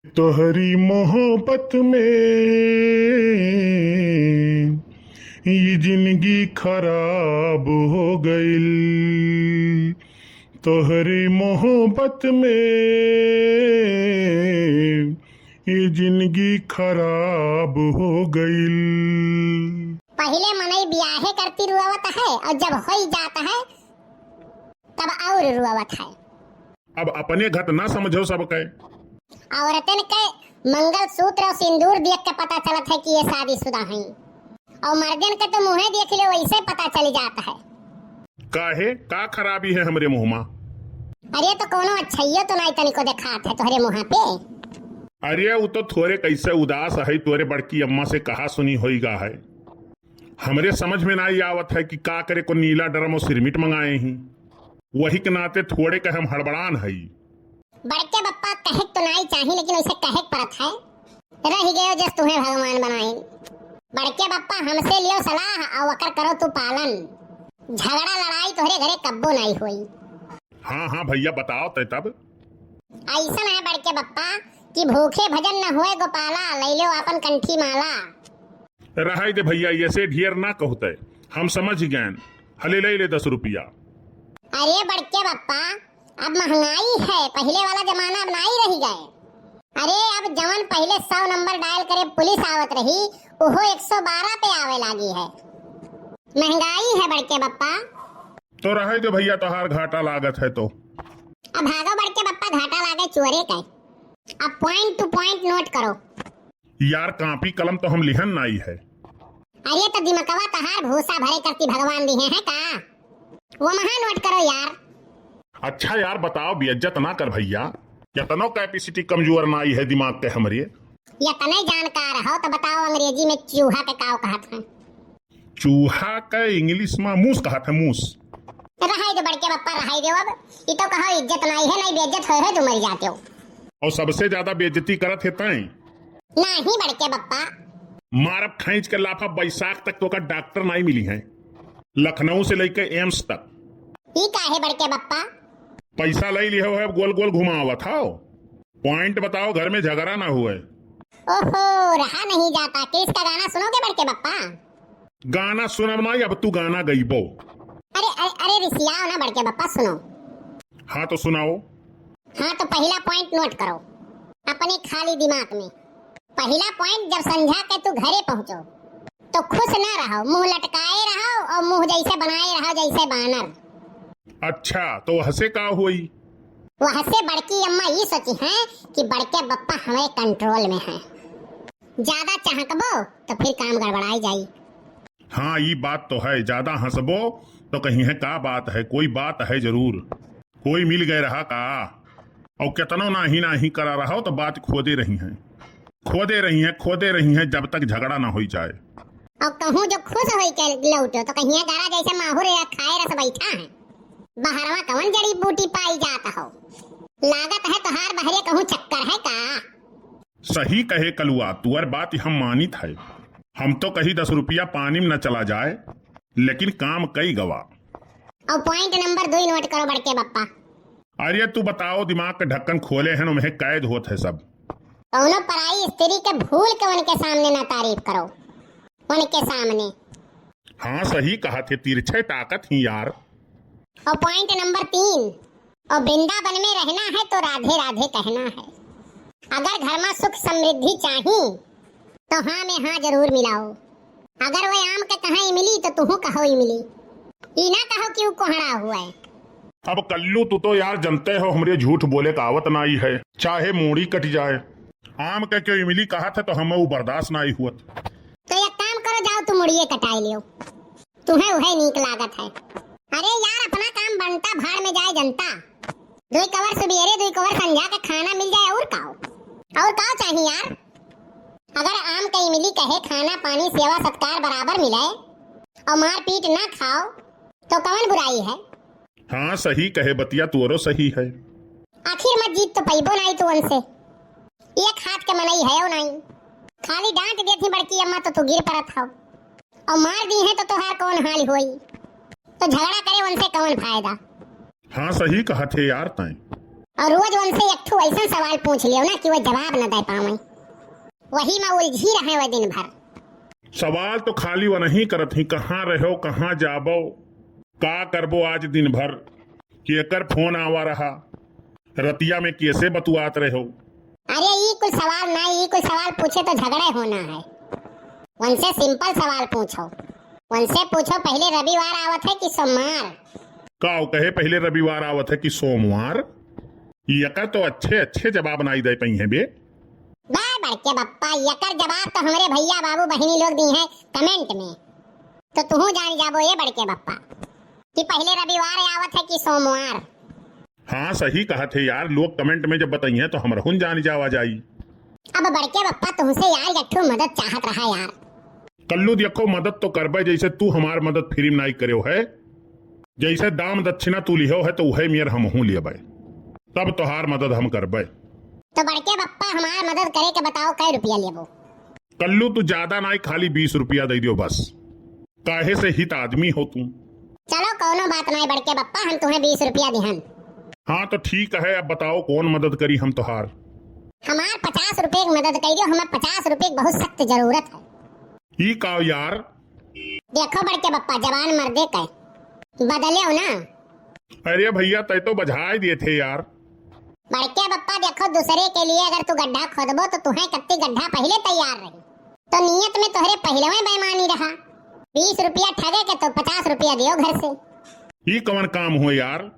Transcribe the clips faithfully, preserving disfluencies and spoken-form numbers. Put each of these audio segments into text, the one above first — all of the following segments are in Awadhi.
तोहरी मोहब्बत में ये जिंदगी खराब हो गइल। तोहरी मोहब्बत में ये जिंदगी खराब हो गइल। पहिले मनई बियाहे करती रुआवत है और जब होई जात है तब और रुआवत है। अब अपने घट ना समझो सबके। औरतन के मंगलसूत्र और सिंदूर देख के पता चलत है कि ये शादीशुदा हैं, और मर्दन के तो मुँहे देख लो, वैसे पता चल जात है। काहे, का खराबी है हमरे मुँह मा? अरे तो कोनो अच्छाइयो तो नाई तनिको देखात है तोहरे मुँहा पे। अरे उ तो थोरे कैसे उदास है, तोरे बड़की अम्मा से कहा सुनी होई गा है। हमरे समझ में नाई आवत है कि का करे को नीला ड्रम और सिरमिट मंगाए ही। वही के नाते थोड़े के हम हड़बड़ान हई। बड़के बप्पा कहे तो नाई चाही, लेकिन उसे कहे के परत है। रह गयो जस तुम्हें भगवान बनाइन। बड़के बप्पा हमसे लियो सलाह और ओकर करो तू पालन। झगड़ा लड़ाई तोहरे घरे कब्बो नाई होई। हाँ, हाँ भैया, बताओ तय तब। ऐसन है बड़के बप्पा कि भूखे भजन न होए गोपाला, ले लो आपन कंठी माला। रहाई दे भैया, ऐसे ढेर ना कहते, हम समझ गए। हले ले ले दस रुपया। अरे बड़के बप्पा, अब महंगाई है, पहिले वाला जमाना अब नाई रह गए। अरे अब जवन पहिले सौ नंबर डायल करे पुलिस आवत रही, ओहो एक सौ बारह पे आवे लागी है। महंगाई है बड़के बप्पा। तो रहे दे भैया, तोहार घाटा लागत है तो। अब भागो बड़के बप्पा, घाटा लागे चोरे का। अब point to point note करो। यार, कापी कलम तो हम लिहन नाई है। अरे तो दिमकवा तहार भूसा भरे करती भगवान दिहे हैं का? वो महा note करो यार। अच्छा यार, बताओ, बेइज्जत ना कर भैया, यतनो capacity कमजोर नाई है दिमाग के हमरे। यतने जानकार हो तो बताओ, अंग्रेजी में चूहा के काव कहत हैं? चूहा के English में मूस कहत है, मूस। रहाई दे बड़के बप्पा, रहाई दे अब। ई तो कहो इज्जत नाई है, नाई बेइज्जत होए है तो मर जाते हो। और सबसे ज्यादा बेइज्जती करत है तैं। नाही बड़के बप्पा। मारब खींच के लाफा, बैसाख तक तोका डॉक्टर नाई मिली हैं, लखनऊ से लेके एम्स तक। ई काहे बड़के बप्पा? पैसा ले लिहो है, गोल गोल घुमावत हो। Point बताओ, घर में झगड़ा ना हुए। ओहो, रहा नहीं जाता। क्रिस का गाना सुनोगे बड़के बप्पा? गाना सुनब ना, अब तू गाना गईबो। अरे, अरे, अरे, रिसियाओ ना बड़के बप्पा, सुनो। हाँ तो सुनाओ। हाँ तो पहला point note करो अपने खाली दिमाग में। पहला point, जब संझा के तू घरे पहुँचो तो खुश ना रहो, मुँह लटकाए रहो और मुँह जैसे बनाए रहो जैसे बानर। अच्छा, तो वहसे का होई? वहसे बड़की अम्मा ई सोची हैं कि बड़के बप्पा हमरे control में हैं, ज्यादा चहकबो तो फिर काम गड़बड़ाई जाई। हाँ, ई बात तो है, ज्यादा हंसबो तो कहिहैं का बात है, कोई बात है जरूर, कोई मिल गए रहा का? और केतनो नाही नाही करा रहो तो बात खोदे रहिहैं, खोदे रहिहैं, खोदे रहिहैं, जब तक झगड़ा ना होई जाए। और कहूँ जो खुश होई के लौटो तो कहिहैं गारा जैसे माहुर या खाए रस बैठा है। बहरवा कवन जड़ी बूटी पाई जात हो? लागत है तोहार बहरे कहूँ चक्कर है का? सही कहे कलुआ, तुअर बात हम मानित है। हम तो कही दस रुपया पानी में न चला जाए, लेकिन काम कई गवा। और point number दुई note करो बड़के बप्पा। अरे तू बताओ, दिमाग के ढक्कन खोले हैं, उन्हें कैद होत है सब। कौनो पराई स्त्री के भूल के उनके सामने ना तारीफ करो, उनके सामने। हाँ, सही कहा थे, तिरछे ताकत ही यार। और point number तीन, और वृंदावन में रहना है तो राधे राधे कहना है। अगर घर में सुख समृद्धि चाही तो हाँ में हाँ जरूर मिलाओ। अगर वह आम के कहाँ इमली तो तुहू कहो इमली। ई ना कहो कि ऊ कोहड़ा हुआ है। अब कल्लू, तू तो यार जनते हो, हमरे झूठ बोले का आवत नाई है, चाहे मूड़ी कट जाए। आम के क्यों इमली कहा था तो हमें वो बर्दाश्त नाई हुआ। तो एक काम करो, जाओ तू मुड़िए कटाई लियो, तुम्हें वह नीक लागत है। अरे यार, अपना काम बनता, भाड़ में जाए जनता। दुई कवर सुबेरे, दुई कवर संझा के खाना मिल जाए, और काओ, और काओ चाहिए यार? अगर आम के इमली कहे खाना पानी सेवा सत्कार बराबर मिले और मारपीट ना खाओ तो कौन बुराई है? हाँ, सही कहे बतिया, तोरो सही है। आखिर में जीत तो पैबो नाई तू उनसे, एक हाथ के मनई है नाई, खाली डांट देती बड़की अम्मा तो तू गिर पड़त हो। और मार दी है तो तोहार कौन हाल होई? तो झगड़ा करे उनसे कौन फायदा? हाँ, सही कहा थे यार तैं। और रोज उनसे एक ठो ऐसा सवाल पूछ लियो ना कि वो जवाब न दे पावे। वही में उलझी रहे वो दिन भर। सवाल तो खाली वनही करत ही, कहाँ रहो, कहाँ जाबो, का करबो आज दिन भर, केकर फोन आवा रहा, रतिया में कैसे बतुआत रहो। अरे, ई कुल सवाल ना, ई कुल सवाल पूछे तो झगड़े होना है। उनसे simple सवाल पूछो, उनसे पूछो, पहले रविवार आवत है कि सोमवार? का वो कहे, पहले रविवार आवत है कि सोमवार? ई एकर तो अच्छे अच्छे जवाब नाई दे पइहें बे। बा बड़के बप्पा, एकर जवाब तो हमरे भैया, बाबू, बहिनी लोग दी हैं comment में, तो तुहू जान जाबो ये बड़के बप्पा कि पहले रविवार आवत है कि सोमवार। हाँ, सही कहत है यार, लोग comment में जब बताइए तो हमरहुन जान जावा जाई। अब बड़के बप्पा, तुहसे यार एक ठो मदद चाहत रहा यार। कल्लू, देखो, मदद तो करबे, जैसे तू हमार मदद free में नाई करेव है, जैसे दाम दक्षिणा तू लिहो है तो उहे मेर हमहू लेबे, तब तोहार मदद हम करबे। तो बड़के बप्पा, हमार मदद करे के बताओ, कै रुपया लेबो? कल्लू, तू ज्यादा नाई, खाली बीस रुपया दे दियो बस, काहे से हित आदमी हो तू। चलो, कौनो बात नाई बड़के बप्पा, हम तुम्हें बीस रुपया दिहन। हाँ तो ठीक है, अब बताओ कौन मदद करी हम तोहार? हमार पचास रुपये की मदद करियो, हमें पचास रुपये की बहुत सख्त जरूरत है। ई का यार? देखो बड़के बप्पा, जबान मर्दे के, बदले हो ना। अरे भैया, तय तो बझाए दिए थे यार। बड़के बप्पा, देखो, दूसरे के लिए अगर तू गड्ढा खोदबो तो तुहें कत्ती गड्ढा पहले तैयार रही, तो नियत में तोहरे पहले में बेईमानी रहा। बीस रुपया ठगे के तो पचास रुपया दियो घर से। ई कवन काम हो यार?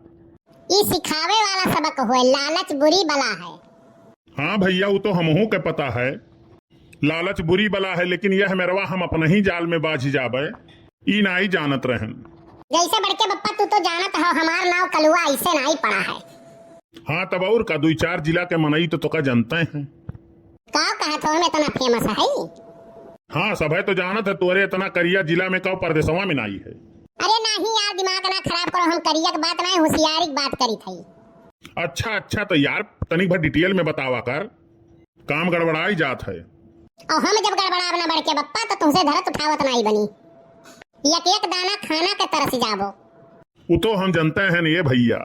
ई सिखावे वाला सबक होए, लालच बुरी बला है। हाँ भैया, वो तो हमहू के पता है, लालच बुरी बला है, लेकिन यह मेरवा हम अपने ही जाल में बाझ जाबे, ई नाई जानत रहन। जैसे बड़के बप्पा, तू तो जानत हो, हमार नाव कलुआ ऐसे नाई पड़ा है। हाँ, तब और का, दुई चार जिला के मनई तो तोका जानते हैं। का कहत हो, हम इतना famous है? हाँ, सभे तो जानत है, तोरे इतना करिया जिला में का परदेसवा में नाई है। अरे नहीं यार, दिमाग ना खराब करो, हम करिया के बात नहीं, होशियारी के बात करी थी। अच्छा, अच्छा, तो यार, तनिक भर detail में बतावा कर, काम गड़बड़ाई जात है। और हम जब गड़बड़ाब ना बड़के बप्पा, तो तुमसे धरत उठावत नाई बनी, एक एक दाना खाना के तरस जाबो। उ तो हम जानते हैं ये भैया,